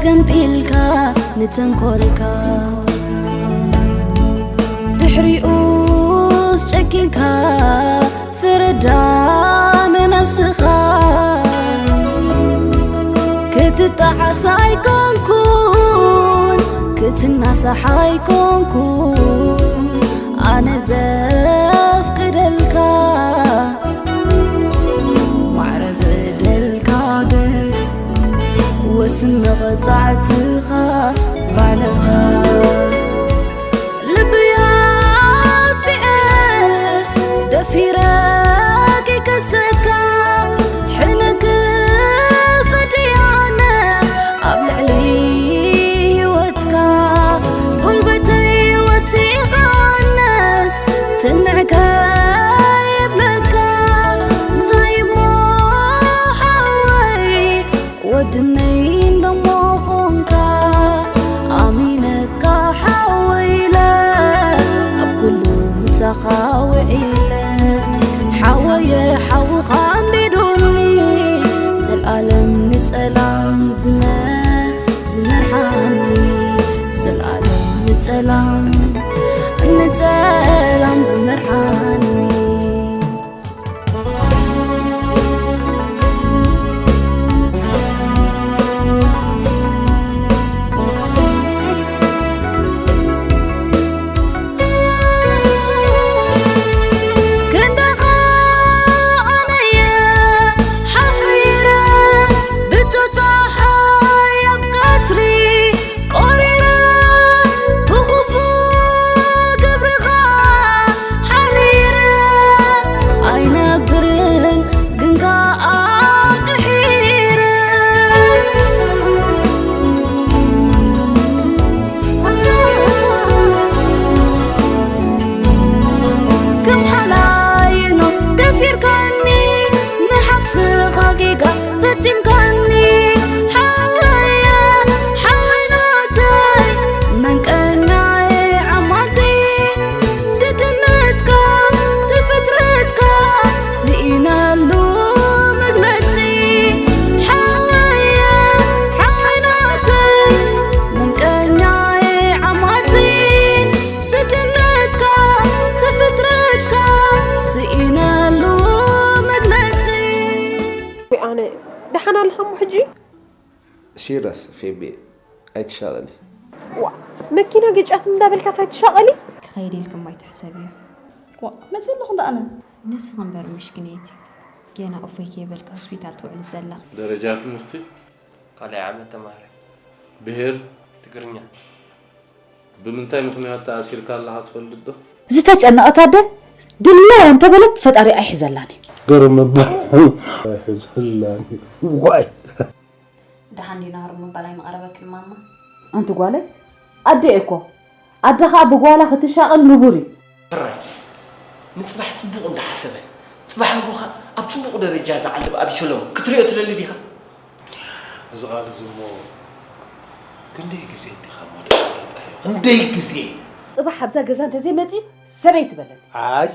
ገምጢልካ ንተንኮልካ ድሕሪኡስ ጨኪንካ ፍረዳ ንነብስኻ ክትጣዓስ ኣይኮንኩን ክትናሳሕ ኣይኮንኩን ኣነ ዘፍቅደልካ ማዕረ በደልካ ግን ወስን መቐጻዕትኻ ባዕልኻ ልብይ ኣጥፊዐ ደፊረ ከይከሰካ ሕነ ክፈድያነ ኣብ ልዕሊ ህይወትካ ጉልበተይ ወሲኻነስ ትንዕከ የብለካ እንታይ እሞ ሓወይ ወድነይ እንደሞ ኾንካ ኣሚነካ ሓወይ ኢለ ኣብ ኩሉ ምሳኻ ውዒለ ሓወየ ሓውኻ ኣንዲዱኒ ዘልኣለም ንጸላም ዝመ ዝመርሓኒ ዘልኣለም ንጸላም ንጸላም ዝመርሓኒ ክንዳኻ ኣነየ ሓፊረ ብቶ ጸሓይ ኣብ ቀትሪ ቆሪረ ብኽፉእ ግብርኻ ሓሪረ ኣይነብርን ግን ከኣ ቅሒረ ከም ሓላይኖ ደፊርካኒ ንሓፍትኻ ጌጋ ፈጺምካኒ ሓወየ ሓወይ ናተይ መንቀኛየ ዓማተይ ስድነትካ ትፍጥረትካ ስኢነሉ መግለጺ ሓወየ ሓወይ ናተይ መንቀኛየ ዓማተይ ስድነትካ ትፍጥረትካ ስኢነሉ መግለጺ ኣነ ደሓን ኣለኻ እሞ ሕጂ ሲረስ ፌቤ ኣይትሻቐሊ ዋ መኪና ግጫት እንዳበልካስ ኣይትሻቐሊ ክኸይድ ኢልክም ኣይትሕሰብዮ ዋ መፂ ኣለኹ ዳ ኣነ ንስኺ እምበር ምሽክነይቲ ጌና እፎይ ከይበልኪ ሆስፒታል ትውዕሊ ዘለኺ ደረጃ ትምህርቲ ካልኣይ ዓመት ተማሃራይ ብሄር ትግርኛ ብምንታይ ምኽንያት ተኣሲርካ ኣለኻ ትፈልጥ ዶ? ዝተጨነቐት ኣደ ድላያ እንተበለት ፈጣሪ ኣይሕዘላን እዩ። ገርም እባ ኣይሕዘላን እዩ። ዋይ ደሓን ድዩ ናህሩ ምባል ኣይምቐረበክን ማማ? ኣንቲ ጓለይ ኣደ እኮ ኣደ ኸኣ ብጓላ ክትሻቐል ንቡር እዩ። ሕራይ ንፅባሕ ፅቡቕ እንዳሓሰበ ፅባሕ ንግሆ ኸኣ ኣብ ፅቡቕ ደረጃ ዝዓልብ ኣብይ ሰሎሞን ክትሪኦ ትደሊ ዲኻ? እዚ ቓል እዚ እሞ ክንደይ ግዜ እንዲኻ እሞ ደጋገምካዮ? ክንደይ ግዜ? ፅባሕ ኣብዛ ገዛ እንተዘይመፂኡ ሰበይቲ በለኒ። ኣይ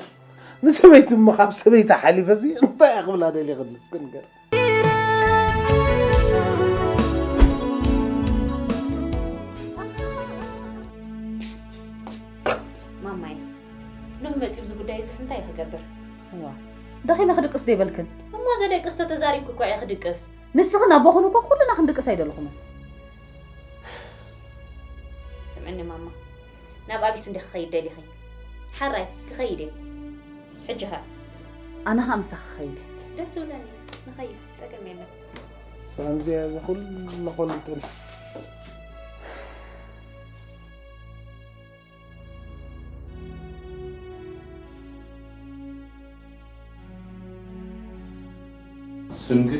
ንሰበይቲ እሞ ካብ ሰበይቲ ሓሊፈሲ እንታይ እየ ክብላ ደሊኽኒ እስኪ ንገር። ማማይ ኖህ መፂኡ እዚ ጉዳይ እዚስ እንታይ ክገብር? እዋ ደኺመ ክድቅስ ዶ ይበልክን? እሞ ዘደቅስ ተተዛሪብኪ እኳ እየ ክድቅስ። ንስኽን ኣቦኽን እኮ ኩልና ክንድቅስ ኣይደለኹምን። ስምዕኒ ማማ ናብ ኣቢስ እንደ ክኸይድ ደሊኺ? ሓራይ ክኸይድ እየ። ሕጂ ኸ? ኣነ ኸኣ ምሳኺ ክኸይድ እየ። ደስ ይብለኒ። ንኸይድ ጸገም የለን። ሳንዚያ እዚ ኩሉ ኾሊጥን። ስምኪ?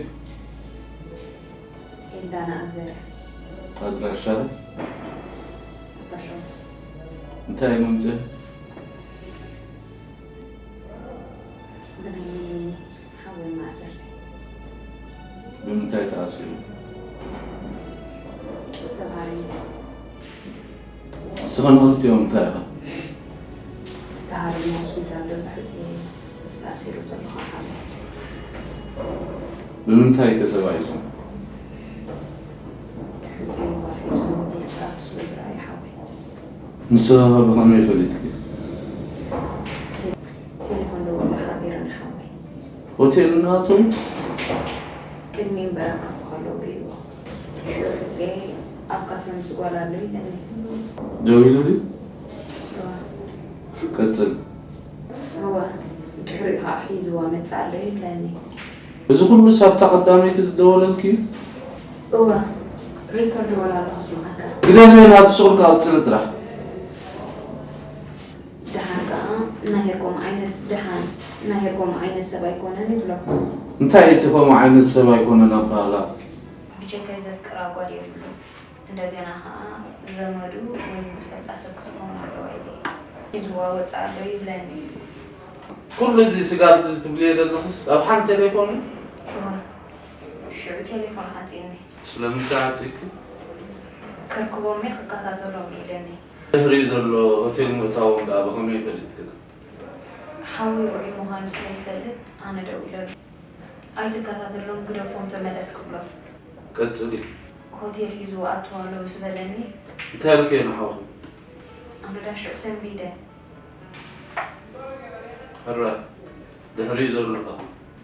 ኤልዳና ኣዘረ። ኣድራሻኺ? ኣባሾ። እንታይ እዩ መምፅኢ? ብናይ ሓወይ ማእሰርቲ። ብምንታይ ተኣሲሩ? ብሰብ ሃሪሙ። ንስኽን ክልቲኦም እንታይ ኢኽን? እቲ ተሃሪሙ ሆስፒታል ደብሕፂ ምስ ተኣሲሩ ዘሎ ሓሓዘ። ብምንታይ ተተባኢሶም? ትሕፂዎ ኣቱ ስለ ዝረኣየ ሓወይ። ንስኻ ብኸመይ ፈሊጥኪ? ቴሌፎን ደወለ ሓቢረኒ ሓወይ። ሆቴል እናኣተዉ? ቅድሚ እምበር ኣብ ካፈ ከለዉ ርእይዎ። ሽዑ ሕጽየ ኣብ ካፈ ምስ ጓል ኣሎ ኢለኒ። ደው ኢሉ ድዩ? እዋ። ቀጽል። እዋ። ድሕሪኡ ከዓ ሒዝዋ መጽእ ኣሎ ይብለኒ። እዚ ኩሉ ሳብታ ቀዳመይቲ ዝደወለልኪ እዩ? እወ፣ ሪከርድ ወላ ኣለኹ ስምዓካ። ግደፍዮ ናቱ ሱቕ ኢልካ ቀጽሊ ጥራሕ። ደሓን ከኣ ናሄር ከምኡ ዓይነት ደሓን ናሄር ከምኡ ዓይነት ሰብ ኣይኮነን ይብሎ። እንታይ እቲ ከምኡ ዓይነት ሰብ ኣይኮነን ኣበሃህላ? ብጀካይ ዘፍቅራ ጓል የብሉን። እንደገና ከኣ ዘመዱ ወይ ዝፈልጣ ሰብ ክትከውን ኣለዋ ኢለ እየ። ሒዝዋ ወጽእ ኣሎ ይብለኒ እዩ። ኩሉ እዚ ስጋብ እዚ ትብልዮ ዘለኽስ ኣብ ሓንቲ ቴሌፎን እዩ? እወ፣ ሽዑ ቴሌፎን ዓጺኒ። ስለምንታይ ዓጺኪ? ከርክቦም እየ ክከታተሎም ኢለኒ። ድሕሪኡ ዘሎ ሆቴል ምእታዎም ደኣ ብኸመይ ፈሊጥክና? ሓወይ ውዑይ ምዃኑ ስለ ዝፈልጥ ኣነ ደዊለሉ። ኣይትከታተሎም ግደፎም ተመለስ ክብሎ። ቀጽሊ። ሆቴል ሒዝዎ ኣትዎ ኣሎ ምስ በለኒ። እንታይ ኢልክዮ ንሓውኺ? ኣነ ደኣ ሽዑ ሰንቢደ። ሕራይ፣ ድሕሪኡ ዘሎ ኸ?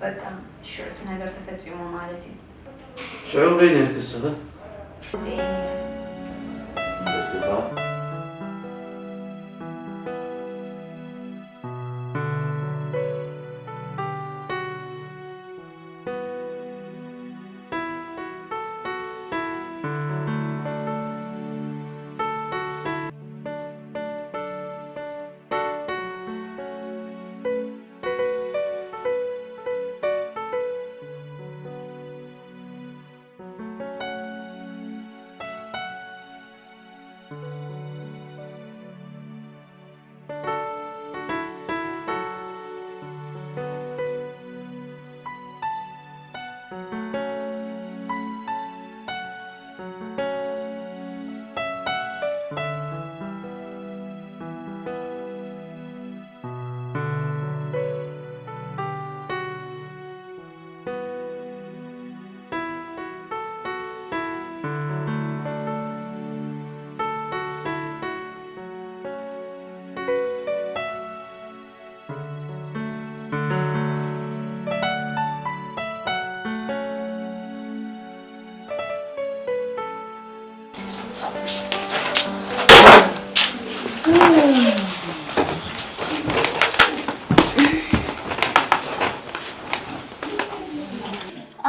በቃ፣ ሽዑ እቲ ነገር ተፈጺሙ ማለት እዩ። ሽዑ በይነይ ክስኸ? ወጺኤ ነይረ። ደስ ይብላ።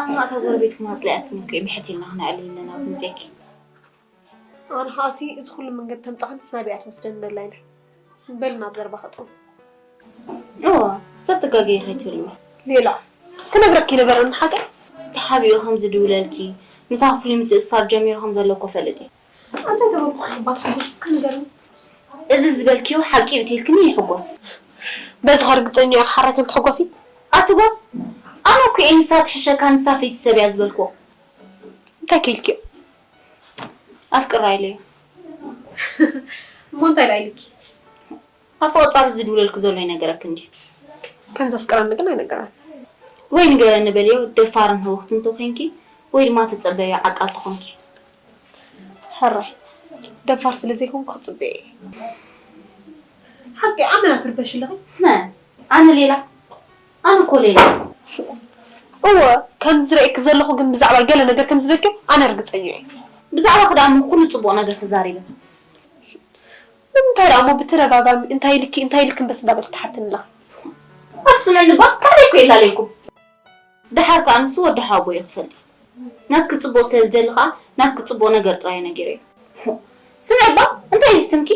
ኣማ እታ ጎረቤትኩም ኣጽሊኣትኒ እኮ፣ ምሕት ኢልና ክነዕልል ኢልና ኣብዚ ምጽኣኪ። ኣነ ኸኣሲ እዚ ኩሉ መንገዲ ተምጻኽንስ ናበይ እያ ትወስደኒ ደላ ኢለ። በል ናብ ዘረባ ከእትዎም። እዋ፣ ሰብ ትጋገይ ከይትህልዊ። ሌላ፣ ክነግረኪ ነበረኒ ሓቂ። ተሓቢኡ ከም ዝድውለልኪ፣ ምሳኺ ፍሉይ ምትእስሳር ጀሚሩ ከም ዘሎ እኮ ፈልጥ እየ። እንታይ ተበልኩኺ እባ ትሓጎስ እስከ ንገርኒ። እዚ ዝበልክዮ ሓቂ እዩ ተልክኒ ይሕጎስ። በዚ ኸርግጸኛ ኢኺ ሓራይ ከም ትሕጎሲ? ኣቲ ጓል፣ ኣነ እኮ እየ ንሳ ትሕሸካ ንሳ ፍልይቲ ሰብ እያ ዝበልክዎ። እንታይ ከ ኢልክዮ? ኣፍቅራ ኢለዮ። እሞ እንታይ ደኣ ኢልኪ? ኣብቲ ቀጻሊ ዝድውለልኪ ዘሎ ይነገረኪ እንድዩ። ከም ዘፍቅረኒ ግን ኣይነገረን። ወይ ንገረኒ በልዮ፣ ደፋርን ህውኽትን እንተኾይንኪ፣ ወይ ድማ ተጸበዮ ዓቃል ተኾንኪ። ሕራይ፣ ደፋር ስለ ዘይኮንኩ ክጽበዮ እየ። ሓቂ ኣመና ትርበሽ ኣለኺ? መን? ኣነ ሌላ? ኣነ እኮ ሌላ። እወ፣ ከም ዝርእየኪ ዘለኹ ግን ብዛዕባ ገለ ነገር ከም ዝበልክዮ ኣነ ርግጸኛ እየ። ብዛዕባኺ ደኣ እሞ ኩሉ ጽቡቕ ነገር ተዛሪበ። ንምንታይ ደኣ እሞ ብተደጋጋሚ እንታይ ኢልኪ፣ እንታይ ኢልኪ እምበስ እንዳበልኪ ትሓትኒ ኣለኺ? ኣብ ስምዕኒ እባ፣ ካበይ እኮ የላለየኩም? ደሓር ከኣ ንሱ ወዲ ሓወቦይ እዩ ክፈልጥ። ናትኪ ጽቡቕ ስለ ዝደሊ ከኣ ናትኪ ጽቡቕ ነገር ጥራይ እዩ ነጊረዮ። ስምዒ እባ፣ እንታይ እዩ ዝትንኪ?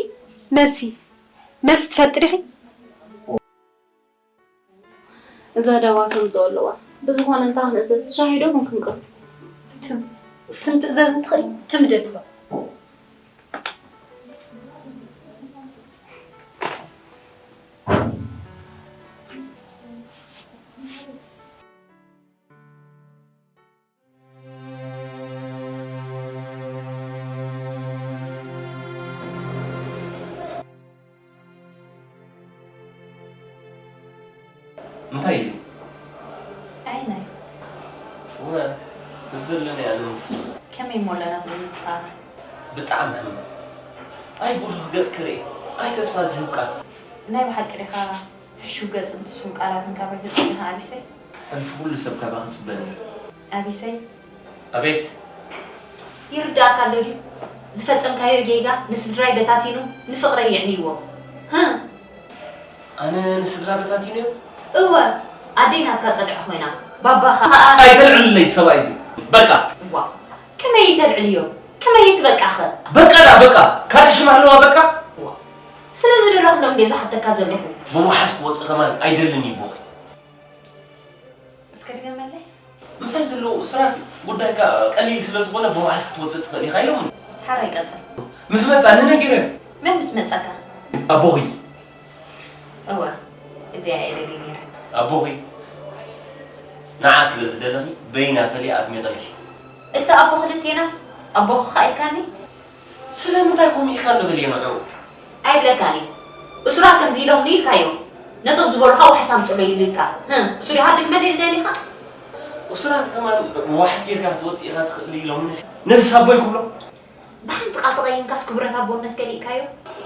መልሲ፣ መልሲ ትፈልጢ ዲኺ? እዛ ዳዋ ተምጽኦ ኣለዋ። ብዝኾነ እንታ ክንእዘዝ፣ ሻሂ ዶ ቡን ክንቅርብ? ትም፣ ትም ትእዘዝ እንትኽእል፣ ትም ደልዋ። እንታይ እዩ እዚ? ኣይ ናይ። እወ፣ እዚ ዘለኒ ኣነ ምስ ከመይ እሞ ኣለና ትብል ንስኻ? ብጣዕሚ ሕማቕ። ኣይ ብሩህ ገጽ ክርኢ፣ ኣይ ተስፋ ዝህብ ቃል። ናይ ብሓቂ ዲኻ ፍሕሹው ገጽን ትስፉው ቃላትን ካባይ ትጽበ ኢኻ ኣቢሰይ? ሕልፊ ኩሉ ሰብ ካባኺ ክጽበ ነይሩ። ኣቢሰይ? ኣቤት። ይርድኣካ ኣሎ ድዩ? ዝፈጸምካዮ ጌጋ ንስድራይ በታቲኑ ንፍቕረይ የዕንይዎ። ህም! ኣነ ንስድራ በታቲኑዮ? እወ፣ ኣደይ ናትካ ጸግዒ ኮይና፣ ባባኻ ኸኣ ኣይተልዕልለይ ሰብኣይ እዚ። በቃ። ዋእ፣ ከመይ ይተልዕልዮ? ከመይ ይትበቃኸ? በቃ ዳ በቃ። ካልእ ሽም ኣለዋ በቃ? ዋእ፣ ስለ ዝደለኹሎም ድየ ዝሓተካ ዘለኹ? ብዋሕስ ክወጽእ ከማን ኣይደልን እዩ ቦኺ። እስከ ድገመለይ። ምሳይ ዘለዉ ስራስ ጉዳይካ ቀሊል ስለ ዝኾነ ብዋሕስ ክትወጽእ ትኽእል ኢኻ ኢሎምኒ። ሓራይ ቀጽል። ምስ መጻኒ ነጊረ። መን ምስ መጻካ? ኣቦኺ። እወ፣ እዚኣ እየ ደልየ ነይረ። ኣቦኺ ንዓ ስለ ዝደለኺ በይና ፈልየ ኣድሚቐልኪ። እቲ ኣቦ ክልቴናስ ኣቦኺ ኸኣ ኢልካኒ? ስለምንታይ ከምኡ ኢልካ እንዶ በልየ ንዕኡ? ኣይብለካን እየ። እሱራት ከምዚ ኢሎምኒ ኢልካዮ። ነቶም ዝበሉኻ ዋሕስ ኣምጽኡለይ ኢልካ። ህም፣ እሱ ዲኻ ድግመለይ ደሊኻ? እሱራት ከማን ዋሕስ ጌርካ ክትወጽእ ኢኻ ትኽእል ኢሎምኒ። ነዚ ሳቦይ ክብሎ? ብሓንቲ ቃል ተቐይምካስ ክቡረት ኣቦነት ከሊእካዮ?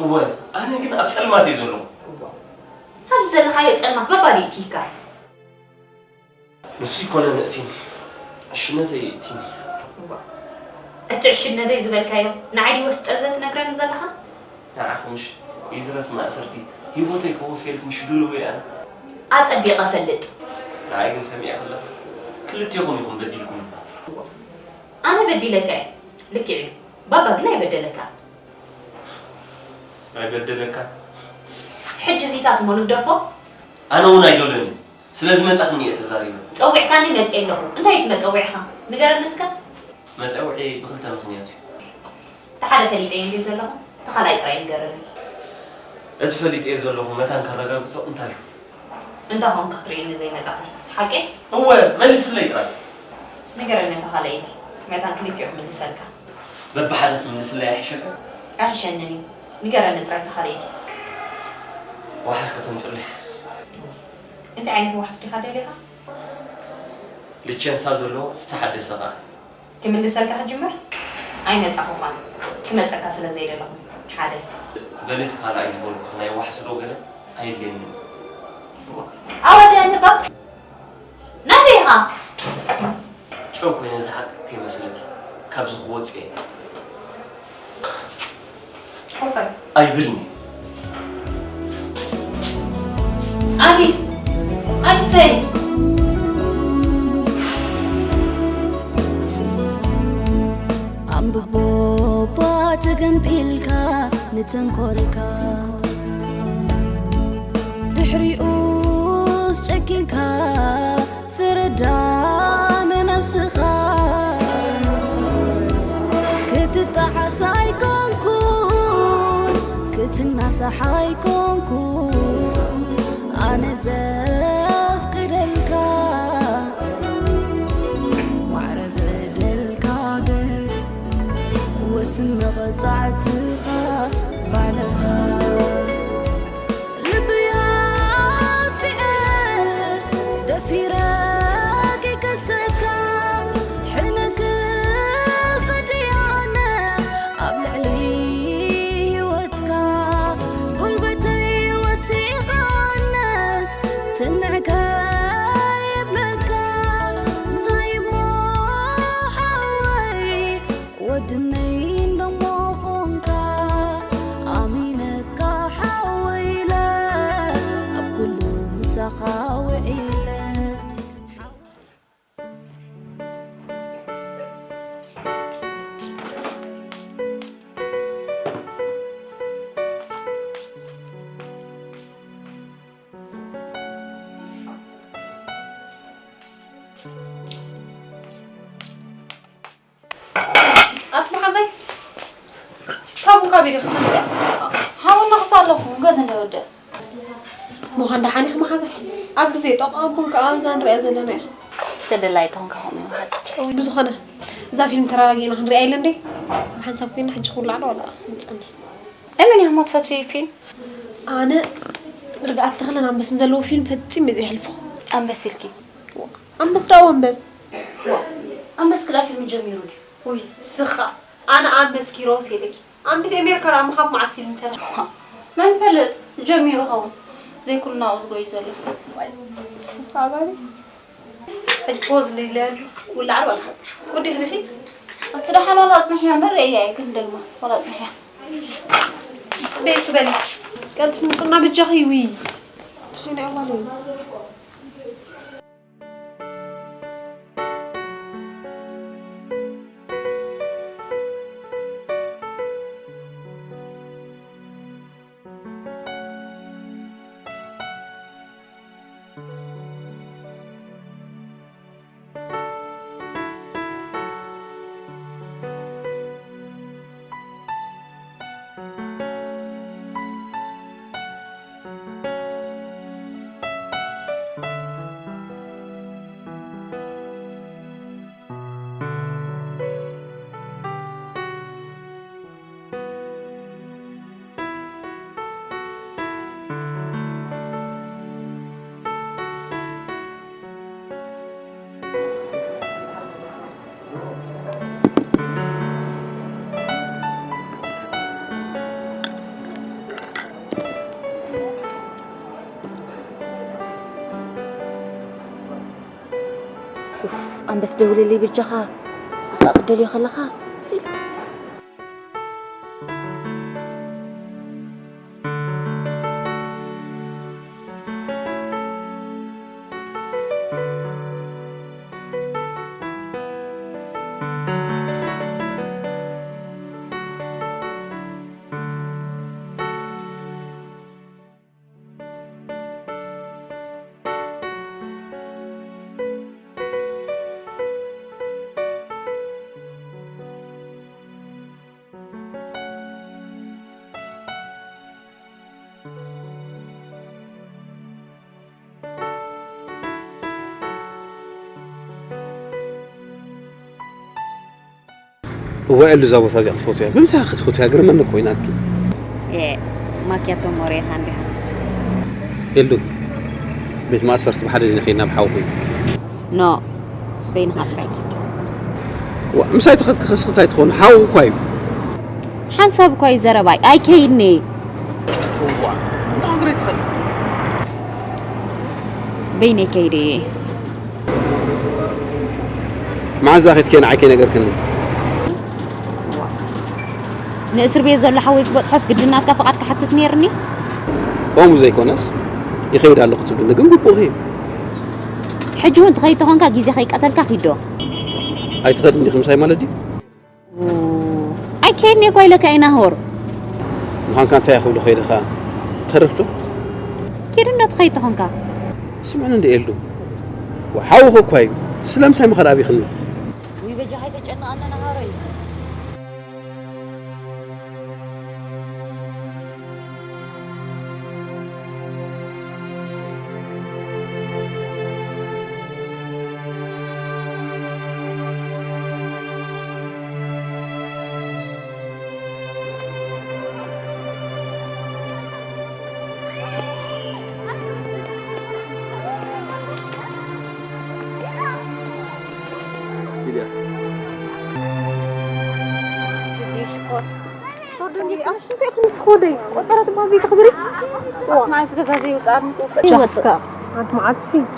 እወ፣ ኣነ ግን ኣብ ጸልማት እየ ዘለኹ። እወ፣ ኣብዚ ዘለኻዮ ጸልማት ባባሊ እትይካ። ንሱ ይኮነን እቲኒ፣ ዕሽነተይ እቲኒ። እዋ፣ እቲ ዕሽነተይ ዝበልካዮ ንዓይ ድዩ ወስጠዘ ትነግረኒ ዘለኻ? ንዓኺ ምሽ ይዝረፍ ማእሰርቲ ሂቦተይ ክወፍየልኪ ምሽ ድሉው እየ ኣነ። ኣጸቢቐ እፈልጥ። ንዓይ ግን ሰሚዐ ከለኹ ክልቴኹም ኢኹም በዲልኩምኒ። እዋ፣ ኣነ በዲለካ እየ፣ ልክዕ እዩ። ባባ ግን ኣይበደለካ። ኣይበደለካ። ሕጂ እዚታት እሞ ንግደፎ። ኣነ እውን ኣይደልን እየ። ስለዚ መጻኽኒ እየ ተዛሪበ። ጸዊዕካኒ መጺኤ ኣለኹ። እንታይ እዩ እቲ መጸውዒኻ? ንገረኒ እስከ። መጸውዒ ብኽልተ ምኽንያት እዩ። እቲ ሓደ ፈሊጠ እየ እንድየ ዘለኹ፣ እቲ ካልኣይ ጥራይ ንገረኒ። እቲ ፈሊጠ እየ ዘለኹ መታን ከረጋግጾ እንታይ እዩ? እንታይ ኾንካ ክትርእየኒ ዘይመጻኻ? ሓቀይ? እወ፣ መልስለይ ጥራይ። ንገረኒ እታ ካልኣይቲ፣ መታን ክልቲኡ ክምልሰልካ። በብሓደ ክትምልስለይ ኣይሕሸካ? ኣይሕሸንን እዩ። ንገረኒ ጥራይ እታ ካልኣይቲ። ዋሕስ ከተምጽለይ። እንታይ ዓይነት ዋሕስ ዲኻ ደሊኻ? ሊቸንሳ ዘለዎ ዝተሓደሰ ኸኣ። ክምልሰልካ ክጅምር? ኣይመጻኹኻን። ክመጸካ ስለ ዘይደለኹ። ሓደ። በሊ እቲ ካልኣይ ዝበልኩኺ ናይ ዋሕስ ዶ ገለ ኣየድልየንን። ኣወድኣኒ እባ። ናበይ ኢኻ? ጨው ኮይነ ዝሓቅቅ ከይመስለኪ፣ ካብዚ ክወጽእ እየ። ኮፈይ። ኣይብልኒ። ኣቢስ፣ ኣቢሰይ። ኣንብቦ እባ ተገምጢልካ ንተንኮልካ፣ ድሕሪኡስ ጨኪንካ ፍረዳ ንነብስኻ። ክትጠዓስ ኣይኮንኩን፣ ክትናሳሕ ኣይኮንኩን ኣነ ዘፍቅደልካ። ማዕረ በደልካ ግን ወስን መቕጻዕትኻ ባዕልኻ። ልበይ ኣጥፊኤ ደፊረ ከይከሰካ፣ ሕነ ክፈዲ ኣነ ኣብ ልዕሊ ህይወትካ። ጉልበተይ ወሲኻ ኣነስ ትንዕ ከይብለካ፣ እንታይ እሞ ሓወይ ወድነይ እንደሞ ኾንካ፣ ኣሚነካ ሓወይ ኢለ ኣብ ኩሉ ምሳኻ ውዒለ። ኣቲ መሓዘይ፣ ካብ ካቢነ ክትመጽእ? ሓው እናኸሱ ኣለኹ፣ ገዝ እንዳወደ። ምዃን ደሓን ኢኺ መሓዘይ? ኣብ ግዜ ጠቕ ቡን ከኣ ኣብዛ ንሪኣ ዘለና ኢኻ። ገደላይ ተኾንካ ከምኡ እዩ መሓዘኪ። ብዝኾነ፣ እዛ ፊልም ተረጋጊእና ክንሪኣ ኢለ እንዴ? ብሓንሳብ ኮይና ሕጂ ክውላዕ ዶ ዋላ ንጸንሕ? ናይ መን ኢኻ እሞ ትፈትዊ ፊልም? ኣነ ርግኣት ተኽለን ኣንበስን ዘለዎ ፊልም ፈጺመ እየ ዘይሕልፎ። ኣንበስ ኢልኪ? ኣንበስ ደኣ ወንበስ። ዋ፣ ኣንበስ ክላ ፊልም ጀሚሩ ድዩ? ውይ፣ ስኻ። ኣነ ኣመስኪሮ ሴደኪ ኣንቢት ኣሜሪካ ራም ካብ መዓስ ፊልም ሰራ? መን ፈልጥ ጀሚሩ ኸውን ዘይኩልና ዝጎይ ዘሎ። ኣጋቢ ሕጅ ፖዝ ሊለሉ ውላዕ ባልካ ወዲ ክልኺ እቲ ደሓን ዋላ ኣጽንሕያ መረ እያ ግን ደግማ ዋላ ኣጽንሕያ ጽበይ ትበሊ ቀልቲ ምጥና ብጃኺ ዊ ትኺነ ኣዋለ ኣንበስ ደውልለይ በጃኻ ኣፍቃ ክደልዮ ከለኻ ስል እዋይ ኣሉ እዛ ቦታ እዚኣ ክትፈትያ ብምንታይ ክትፈትያ ግርመኒ እኮ ይናትኪ ማኪያቶ ሞሬኻ እንዲኻ የሉ ቤት ማእሰርቲ ብሓደ ዲና ከይድና ብሓዊ ኮይኑ ኖ በይንኻ ጥራይ ኪድ ዋ ምሳይ ተኸትክኸስ እንታይ ትኾኑ ሓዊ እኳ እዩ ሓንሳብ እኳ እዩ ዘረባይ ኣይከይድኒ በይነይ ከይደ እየ መዓዝ ዛ ኸይድኪ ንዓይ ከይነገርክኒ ንእስር ቤት ዘሎ ሓወይ ክበፅሖስ ግድናትካ ፍቓድ ክሓትት ነይርኒ ከምኡ ዘይኮነስ ይኸይድ ኣለኹ ትብልኒ ግን ግቡእ እዩ ሕጂ እውን ትኸይድ ተኾንካ ግዜ ከይቀተልካ ኪዶ ኣይትኸድ እንዲኽ ምሳይ ማለት ድዩ ኣይከይድኒ እኮ ኢለካ ኢና ሆር ምዃንካ እንታይ ክብሉ ከይድኻ ተርፍዶ ኪዱ እንዶ ትኸይድ ተኾንካ ስምዕኒ እንዲ ኤሉ ሓውኺ እኳ እዩ ስለምንታይ ምኸድ ኣቢኽኒ ውይ በጃኻ ኣይተጨንቐና ናሃረይ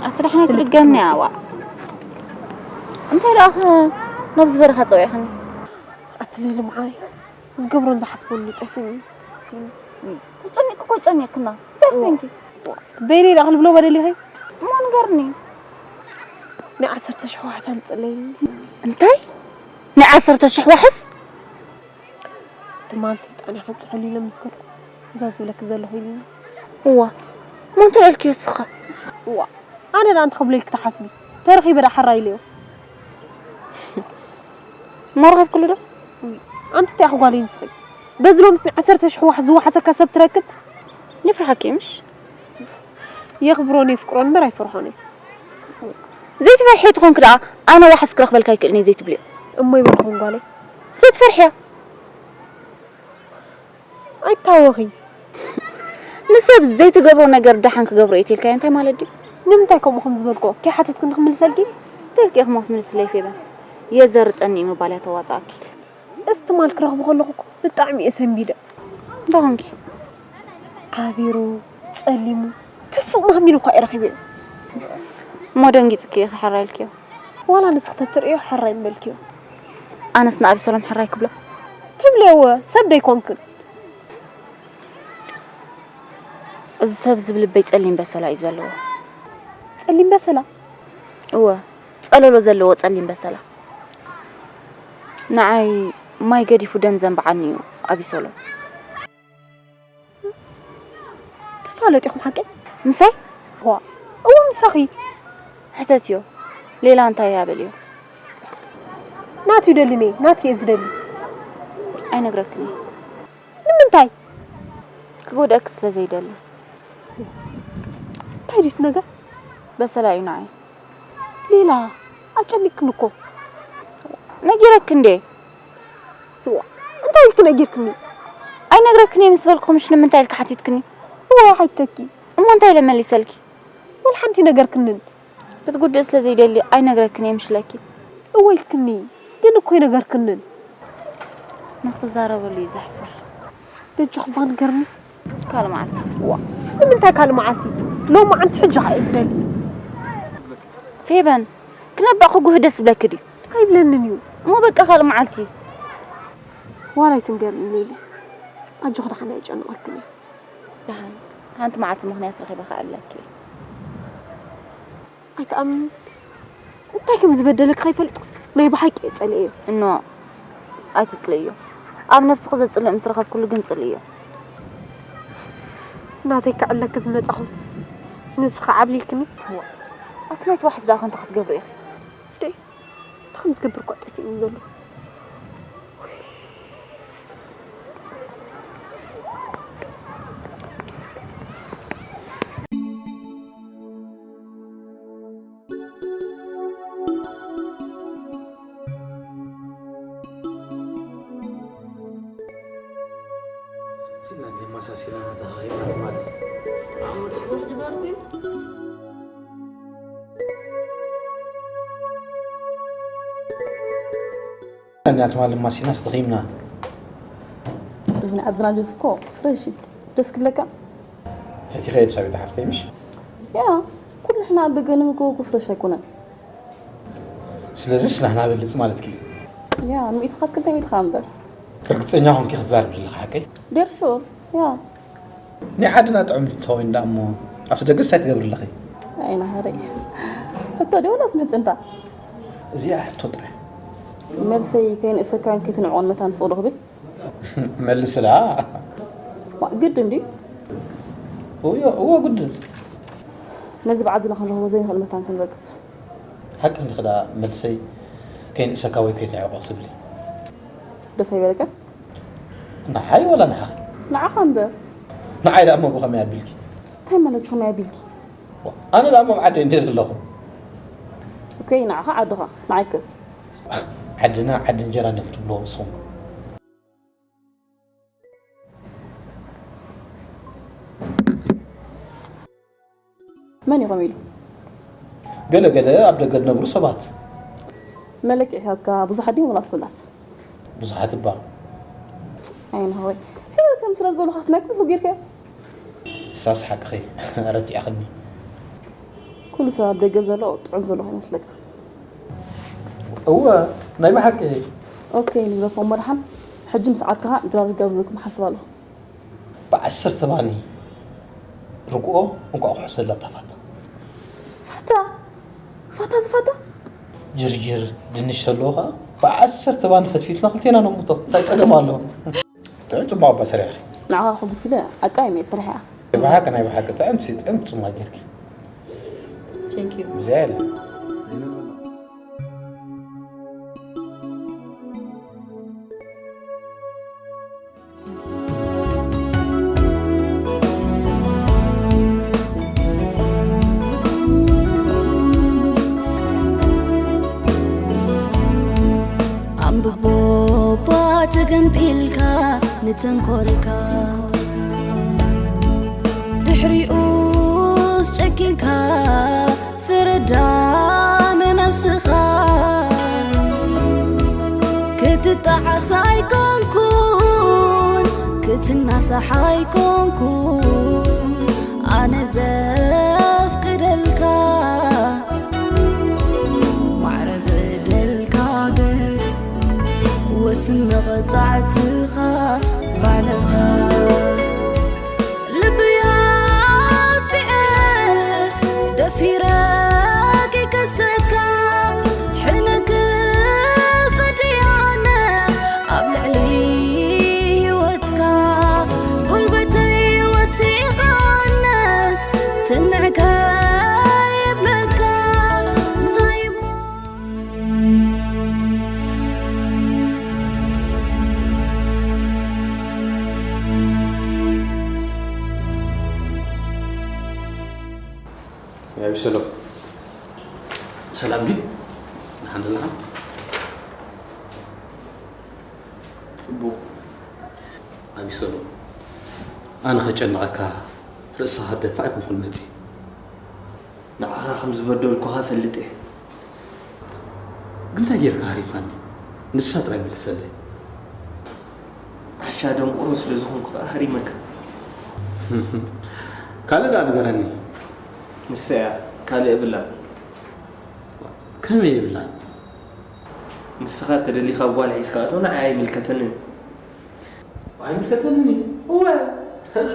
ኣቲ ደሓና ትድገምኒ ኣዋ እንታይ ደኣ ናብ ዝበረኻ ፀዊዕኽኒ ኣቲ ሌሊ መዓረይ ዝገብሮን ዝሓስበሉ ጠፊኒ ጨኒቅ እኮ ጨኒቅክና እንታይ ኮይንኪ በይነይ ደኣ ክልብሎ በደሊኸይ እሞ ንገርኒ ናይ ዓሰርተ ሽሕ ዋሕስ ኣምፅለይ እንታይ ናይ ዓሰርተ ሽሕ ዋሕስ ትማል ስልጣን ይኸብፅሐሉ ኢለ ምስ ከድኩ እዛ ዝብለኪ ዘለኹ ኢሉኒ እዋ እሞ እንታይ ኢልክዮ እስኻ እዋ ኣነ ደኣ እንታይ ክብለልኪ ትሓስቢ ተረኺበ ደኣ ሓራ ኢለዮ እሞ ረኺብክሉ ዶ ኣንቲ እንታይ ኢኺ ጓለይ ንስኺ በዚ ሎምስ ንዓሰርተ ሽሕ ዋሕስ ዝወሓሰካ ሰብ ትረክብ ይፍርሓኪ ምሽ የኽብሮን የፍቅሮን እምበር ኣይፈርሖን እየ ዘይትፈርሒ ትኾንኪ ደኣ ኣነ ዋሕስ ክረኽበልካ ኣይክእልን እየ ዘይትብልዮ እሞ ይበልኹም ጓለይ ዘይትፈርሕያ ኣይታወኺ ንሰብ ዘይትገብሮ ነገር ደሓን ክገብሮ እየ ትልካዮ እንታይ ማለት ድዩ ንምንታይ ከምኡ ከም ዝበልክኦ ከይሓተትክኒ ክምልሰልኪ ደቂ እኽሞ ክትምልስለይ ፌበን የዘርጠኒ እዩ ምባል እያ ተዋፅኣኪ እዚ ትማል ክረኽቦ ከለኹ እኮ ብጣዕሚ እየ ሰንቢደ። እንታይ ኾንኪ? ዓቢሩ፣ ጸሊሙ፣ ተስፍኡ ማህሚኑ እኳ እየ ረኺበዮ። እሞ ደንጊጽኪ ኢኺ ሕራይ ኢልክዮ። ዋላ ንስኺ ተትርእዮ ሕራይ ምበልክዮ። ኣነስ ንኣቢሰሎም ሕራይ ክብሎ። ትብልዮ እወ፣ ሰብ ዶ ኣይኮንክን? እዚ ሰብ እዚ ብልበይ ጸሊም በሰላ እዩ ዘለዎ። ጸሊም በሰላ? እወ፣ ጸለሎ ዘለዎ ጸሊም በሰላ። ንዓይ ማይ ገዲፉ ደም ዘንብዓኒ እዩ ኣቢሰሎም። ተፋለጢኹም ሓቀይ? ምሳይ? ዋ፣ እወ ምሳኺ። ሕተትዮ። ሌላ እንታይ እያ በልዮ። ናቱ ይደሊ ነይ፣ ናትኪ እየ ዝደሊ። ኣይነግረክን እየ። ንምንታይ? ክጎድኣኪ ስለ ዘይደሊ። እንታይ ድዩ እቲ ነገር? በሰላ እዩ ንዓይ። ሌላ ኣጨኒቅክን እኮ። ነጊረኪ እንዴ? እዋ፣ እንታይ ኢልኪ ነጊርክኒ? ኣይነግረክን እየ ምስ በልኩ ምሽ ንምንታይ ኢልኪ ሓቲትክኒ? እዋ ሓይተኪ። እሞ እንታይ ኢለ መሊሰልኪ? ወላ ሓንቲ ነገርክንን። ክትጉድእ ስለ ዘይደሊ ኣይነግረክን እየ ምሽለኪ። እወ ኢልክኒ፣ ግን እኮ ኣይነገርክንን። ንክትዛረበሉ እዩ ዘሕፍር። በጃኹም ንገርኒ። ካልእ መዓልቲ። ዋ፣ ንምንታይ ካልእ መዓልቲ? ሎማዓንቲ ሕጂ ኸኣ እየ ዝደሊ። ፌበን፣ ክነብዕ ክጉህ ደስ ዝብለኪ ድዩ? ኣይብለንን እዩ። እሞ በቃ ካልእ መዓልቲ። ዋላ ኣይትንገርኒ ሌሊ። ኣጆኺ ደሓን ኣየጨንቐክን እየ። ደሓን። ሓንቲ መዓልቲ ምኽንያት ረኺበ ከዕልለኪ እየ። ኣይትኣምንን። እንታይ ከም ዝበደለኪ ከይፈልጥኩስ ናይ ብሓቂ እየ ጸሊኤዮ። እኖ ኣይትጽልእዮ። ኣብ ነብስኺ ዘጽልእ ምስ ረኸብክሉ ግን ጽልእዮ። ናተይ ከዕለኪ ዝመጻኹስ ንስኺ ዓብሊልክኒ። ኣቲ ናይቲ ዋሕስ ደኣ ከንቶ ክትገብሪ ኢኺ። ደይ እንታይ ከም ዝገብር እኳ ጠፊእኒ ዘሎ። ሲና እንዴ ማሳሲና ተኻኺባት ማለት። ኣንያ ትማል ማሲናስ ደኺምና። እዚ ናይ ዓድና ጁስ እኮ ፍሬሽ እዩ። ደስ ክብለካ። ፈቲኸ ኤልሳቤጥ ሓፍተይ ምሽ? ያ፣ ኩሉ ንሕና ኣብ ደገ ንምገቡ ፍሬሽ ኣይኮነን። ስለዚስ ናህና በልጽ ማለትኪ? ያ፣ ሚእቲ ካብ ክልተ ሚእቲ ከኣ እምበር። ርግጸኛ ኮንኪ ክትዛረቢ ዘለኺ ሓቀይ? ዴር ሹር፣ ያ። ናይ ዓድና ጥዑም እንተኾይኑ ደኣ እሞ ኣብቲ ደገስ እንታይ ትገብሪ ኣለኺ? ኣይ ናሃረይ። ሕቶ ድዩ ወላስ ምሕጽንታ? እዚኣ ሕቶ ጥራይ። መልሰይ ከይንእሰካን ከይትንዕቆን መታን ስቕ ዶ ክብል? መልስላ። ዋ፣ ግድን ድዩ? እዮ፣ እዎ ግድን። ነዚ ብዓድና ክንረኽቦ ዘይንኽእል መታን ክንረክብ። ሓቂ እንዲኺ ደኣ መልሰይ ከይንእሰካ ወይ ከይትንዕቆ ክትብሊ። ደስ ኣይበለካን? ንዓይ ወላ ንዓኺ? ንዓኻ እምበር። ንዓይ ደኣ እሞ ብኸመይ ኣቢልኪ? እንታይ ማለት እዩ ከመይ ኣቢልኪ? ኣነ ደኣ እሞ ኣብ ዓደይ እንድየ ዘለኹ። ኦኬ፣ ንዓኻ ዓድኻ፣ ንዓይከ? ዓድና ዓዲ እንጀራ እንዲኹም ትብልዎ ንስኹም። መን እዩ ከምኡ ኢሉ? ገለ ገለ ኣብ ደገ ዝነብሩ ሰባት። መለክዒ ሂብካ ብዙሓት ድዮም ወላስ ፍላት? ብዙሓት እባ። ኣይ ናሆይ። ሕበርከም ስለ ዝበሉኻስ ናይ ኩሉ ሰብ ጌርካዮ? ንሳስ ሓቅኺ ረሲዕኽኒ። ኩሉ ሰብ ኣብ ደገ ዘሎ ጥዑም ዘሎ ከይመስለካ። እወ ናይ ብሓቂ። ኦኬ ንግደፎም መድሓን። ሕጂ ምስ ዓርክኻ ድራር ክጋብዘኩም ሓስብ ኣለኹ። ብዓሰርተ ባኒ ርግኦ እንቋቑሖ ዘለታ ፋታ። ፋታ ፋታ ዝፋታ ጅርጅር ድንሽ ዘለዎ ከዓ ብዓሰርተ ባኒ ፈትፊትና ክልቴና ነሙቶ። እንታይ ፀገም ኣለዎ? ጥዑም ፅቡቕ እባ ሰሪሕኺ። ንዓኻ ከሕጉስ ኢለ ኣቃይመ እየ ሰሪሐያ። ብሓቂ ናይ ብሓቂ ጥዕምቲ ጥዕምቲ ፅሟቕ ጌርኪ። Thank you። ብዝያዳ ኣንብቦ እባ ተገምጢልካ ንተንኮልካ ድሕሪኡስ ጨኪንካ ፍረዳ ንነብስኻ ክትጣ ዓሳ ኣይኮንኩን ክትናሳሕ ኣይኮንኩን ኣነ ዘፍቅደልካ ማዕረ በደልካ ግን ወስን መቐጻዕትኻ ባዕልኻ ልብይ ኣጥፊዐ ደፊረ ክከሰካ ሕነ ክፈድይ ኣነ ኣብ ልዕሊ ህይወትካ ጉልበተይ ወሲኸ ኣነስ ትንዕከ የብለካ እንታይ እሞ ኣቢሰሎም ሰላም ድዩ? ደሓን ዘለኻ? ጽቡቕ። ኣቢሰሎም ኣነ ከጨንቐካ ርእስኻ ደፋእ ኣይኮንኩን መጺእ። ንዓኻ ከም ዝበደልኩኻ እፈልጥ እየ። ግን እንታይ ጌርካ ሃሪምካኒ? ንሳ ጥራይ መልሰለይ። ዓሻ ደንቆሮ ስለ ዝኾንኩ ከኣ ሃሪመካ። ካልእ ደኣ ንገረኒ። ንሳ እያ፣ ካልእ የብላን። ከመይ የብላን? ንስኻ ተደሊኻ ጓል ሒዝካ እቶ ንዓይ ኣይምልከተንን። ኣይምልከተንን እዩ። እወ፣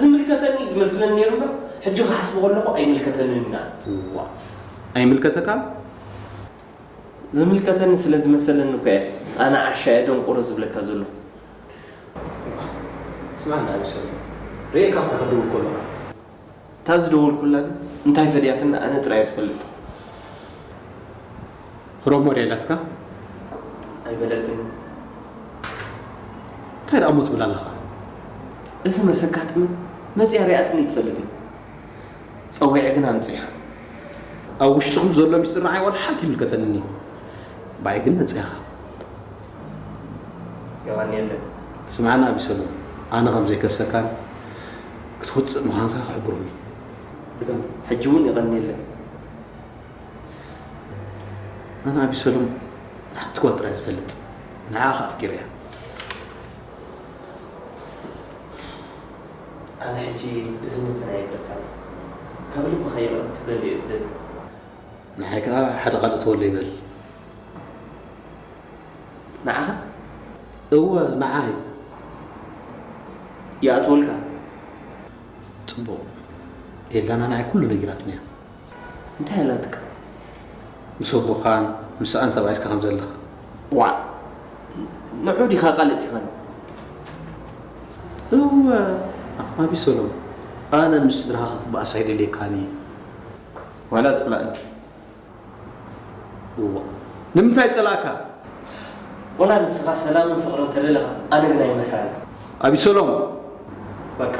ዝምልከተኒ እዩ ዝመስለኒ ነይሩ እምበር፣ ሕጂ ክሓስቦ ከለኹ ኣይምልከተንን ኢና። እዋ፣ ኣይምልከተካን? ዝምልከተኒ ስለ ዝመሰለኒ እኮ እየ ኣነ ዓሻ እየ ደንቆሮ ዝብለካ ዘለኹ። ስማዕ እንዳ ኣቢሰሎም፣ ርእየካ እኳ ክድውል ከለኻ። እታ ዝደወልኩላ ግን እንታይ ፈድያትኒ ኣነ ጥራይ እየ ዝፈልጥ። ሮሞ ድያ ኢላትካ? ኣይበለትንን። እንታይ ደኣ እሞ ትብል ኣለኻ? እዚ መስ ኣጋጥመ መጺኣ ሪኣትኒ ኣይትፈልጥን። ጸዊዐ ግን ኣምጺኣ። ኣብ ውሽጥኹም ዘሎ ሚስጥር ንዓይ ዋላ ሓንቲ ኣይምልከተንን እዩ። ብኣይ ግን ነጺኣ ኢኻ። የቐንየለይ። ስምዓኒ ኣቢሰሎም፣ ኣነ ከም ዘይከሰካን ክትወጽእ ምዃንካ ክሕብሮም እዩ። ብደም ሕጂ እውን የቐንየለይ። ኣነ ኣቢሰሎም ሓንቲ ጓል ጥራይ ዝፈልጥ፣ ንዓኣ ኸኣ ኣፍቂረያ። ኣነ ሕጂ እዝነተን ኣይብለካን። ካብ ልብኻ ይቕረ ክትብለለይ እየ ዝደሊ። ንዓይ ከኣ ሓደ ቃል እተወለይ በል። ንዓኻ? እወ ንዓይ። ይኣትወልካ? ጽቡቕ። ኤልዳና ንዓይ ኩሉ ነጊራትኒ እያ። እንታይ ኣላትካ? ምስ ኣቦኻን ምስኣን ተባኢስካ ከም ዘለኻ። ዋእ! ንዑ ዲኻ ቃል እቲኻኒ? እወ ኣቢሰሎም፣ ኣነ ምስ ስድራኻ ክትበኣስ ኣይደልየካን እየ። ዋላ ጽላእኒ። እዋ ንምንታይ ጸላእካ? ወላ ንስኻ ሰላምን ፍቕርን ተደለኻ ኣነ ግን ኣይምሕረን። ኣቢሰሎም! በቃ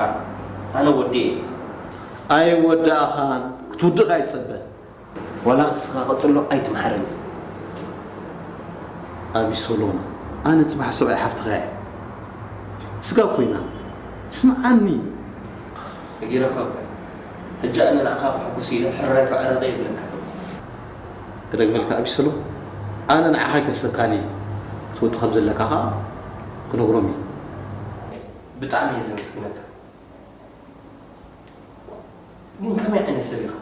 ኣነ ወዲኤ። ኣይወዳእኻን ክትውድቕ ኣይትጸበ። ዋላ ክስኻ ቀጽሎ ኣይትምሓረኒ። ኣቢሰሎም ኣነ ጽባሕ ሰብኣይ ሓፍትኻ እየ። ስጋ እኮ ኢና። ስምዓኒ። ነጊረካ እኮ እየ። ሕጂ ኣነ ንዓኻ ከሐጉስ ኢለ ሕራይ ከዕረቐ ይብለካ። ክደግመልካ ኣቢሰሎም ኣነ ንዓኻ ኣይከሰካን እየ። ክትወጽእ ከም ዘለካ ከኣ ክነግሮም እየ። ብጣዕሚ እየ ዘመስግነካ። ግን ከመይ ዓይነት ሰብ ኢኻ?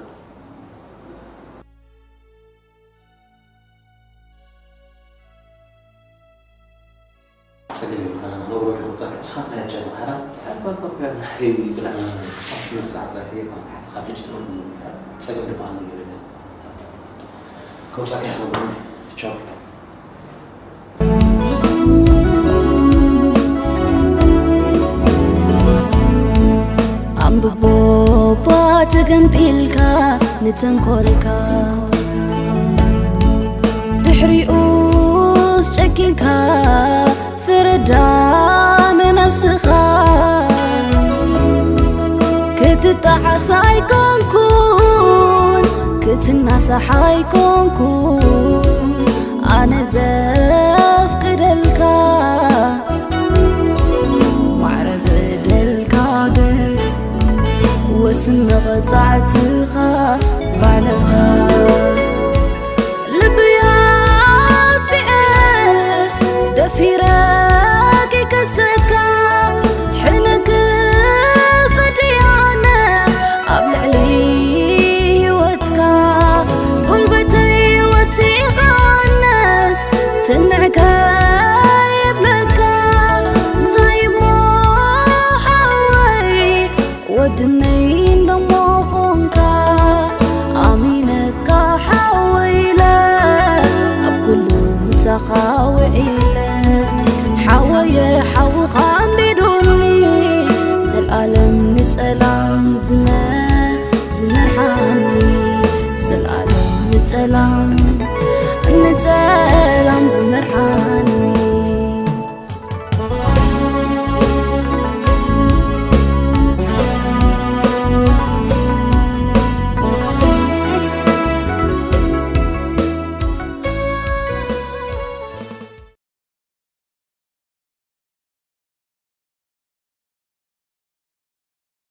ጸገም የብልካን፣ ኣነ ክነግሮ ዲኹ፣ ጸገም እስኻ ጥራይ ኣጨንቕ፣ ሓራ? ኣባባ፣ ናሕሪ ብላ። ኣብ ስነ ስርዓት ጥራይ ተገይርካ፣ ሓታ ካብ ሕጂ ትነግሩ። ጸገም ድማ ኣሎ፣ የብልን። ከውጻካ እየ ክነግሮ። ቻው። ኣንብቦ እባ ተገምጢልካ ንተንኮልካ ድሕሪኡስ ጨኪንካ ፍረዳ ንነብስኻ ክትጣዓስ ኣይኮንኩን ክትናሳሕ ኣይኮንኩን ኣነ ዘፍቅደልካ ማዕረ በደልካ ግን ወስን መቐጻዕትኻ ባዕልኻ ልብይ ኣጥፊዐ ደፊረ ድነይ እንደሞ ኾንካ ኣሚነካ ሓወይ ኢለ ኣብ ኩሉ ምሳኻ ውዒለ